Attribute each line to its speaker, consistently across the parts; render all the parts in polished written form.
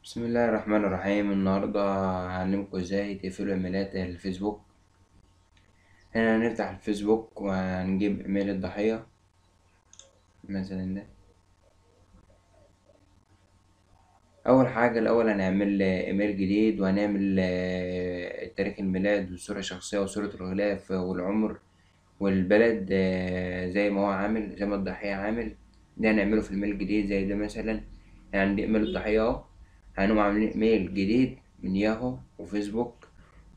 Speaker 1: بسم الله الرحمن الرحيم. النهاردة هعلمكم ازاي تقفلوا ايميلات الفيسبوك. هنا هنفتح الفيسبوك وهنجيب ايميل الضحية مثلا ده. اول حاجة الاول هنعمل ايميل جديد، وهنعمل تاريخ الميلاد والصورة الشخصية وصورة الغلاف والعمر والبلد، زي ما هو عامل، زي ما الضحية عامل. ده هنعمله في الايميل الجديد زي ده مثلا. يعني ايميل الضحية اهو، هنقوم عاملين ايميل جديد من ياهو وفيسبوك،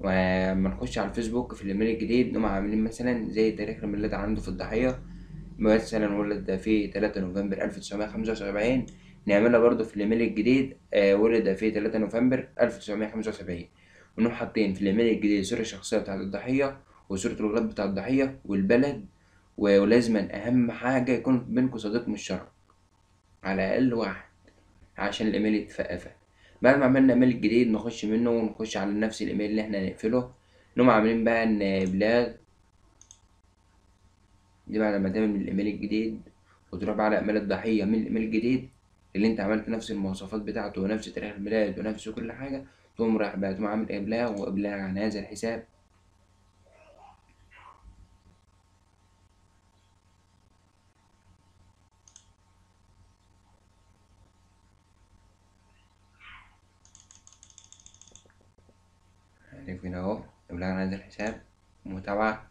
Speaker 1: ولما نخش على الفيسبوك في الايميل الجديد نقوم عاملين مثلا زي تاريخ الميلاد عنده في الضحية، مثلا ولد في 3 نوفمبر 1975، نعملها برضو في الايميل الجديد، ولد في 3 نوفمبر 1975، ونقوم حاطين في الايميل الجديد صورة الشخصية بتاعت الضحية وصورة الغلاف بتاع الضحية والبلد، ولازما أهم حاجة يكون بينكم صديق مشترك على الأقل واحد عشان الايميل يتفقفل. بعد ما عملنا ايميل جديد نخش منه ونخش على نفس الايميل اللي احنا هنقفله، نقوم عاملين بقى ان ابلاغ دي. بعد ما تعمل من الايميل الجديد وتروح بقى على ايميل الضحية من الايميل الجديد اللي انت عملت نفس المواصفات بتاعته ونفس تاريخ الميلاد ونفس كل حاجة، تقوم رايح بقى تقوم عامل ابلاغ وابلاغ عن هذا الحساب. هنا اهو ابلاغ عن هذا الحساب، متابعة.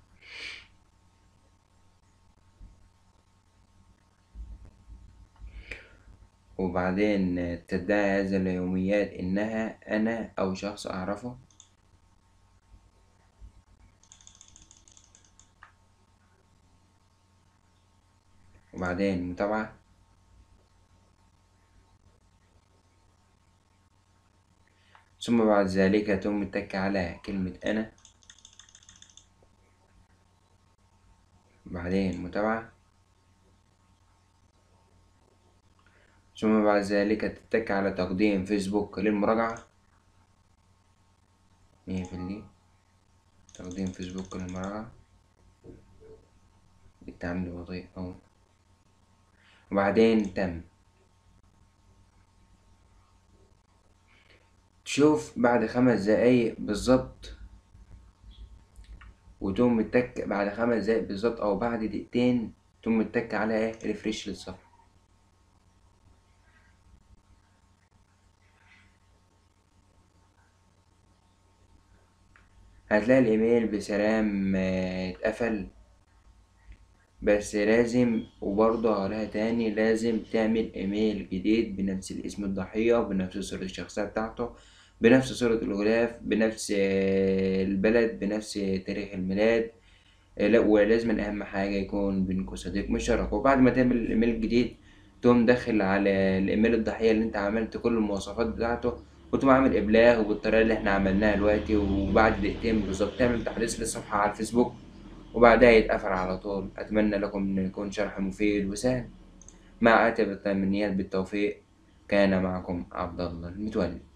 Speaker 1: وبعدين تدعي هذا اليوميات انها انا او شخص اعرفه. وبعدين متابعة. ثم بعد ذلك تقوم متك على كلمة أنا، بعدين متابعة. ثم بعد ذلك تتك على تقديم فيسبوك للمراجعة، نقفل دي، تقديم فيسبوك للمراجعة، التعامل بطيء أهو. وبعدين تم. تشوف بعد 5 دقايق بالظبط، وتقوم متك بعد 5 دقايق بالظبط او بعد دقيقتين تقوم متك على ايه، ريفريش للصفحة. هتلاقي الايميل بسلام، اتقفل. بس لازم، وبرضه هقولها تاني، لازم تعمل ايميل جديد بنفس الاسم الضحية، بنفس صورة الشخصية بتاعته، بنفس صورة الغلاف، بنفس البلد، بنفس تاريخ الميلاد. لا، ولازم اهم حاجة يكون بينكم صديق مشترك. وبعد ما تعمل الايميل الجديد تقوم داخل على الايميل الضحية اللي انت عملت كل المواصفات بتاعته، وتقوم عامل ابلاغ بالطريقة اللي احنا عملناها دلوقتي. وبعد دقيقتين بالظبط تعمل تحديث للصفحة على الفيسبوك، وبعدها يتقفل على طول. أتمنى لكم إن يكون شرح مفيد وسهل. مع أتب التمنيات بالتوفيق. كان معكم عبد الله المتولي.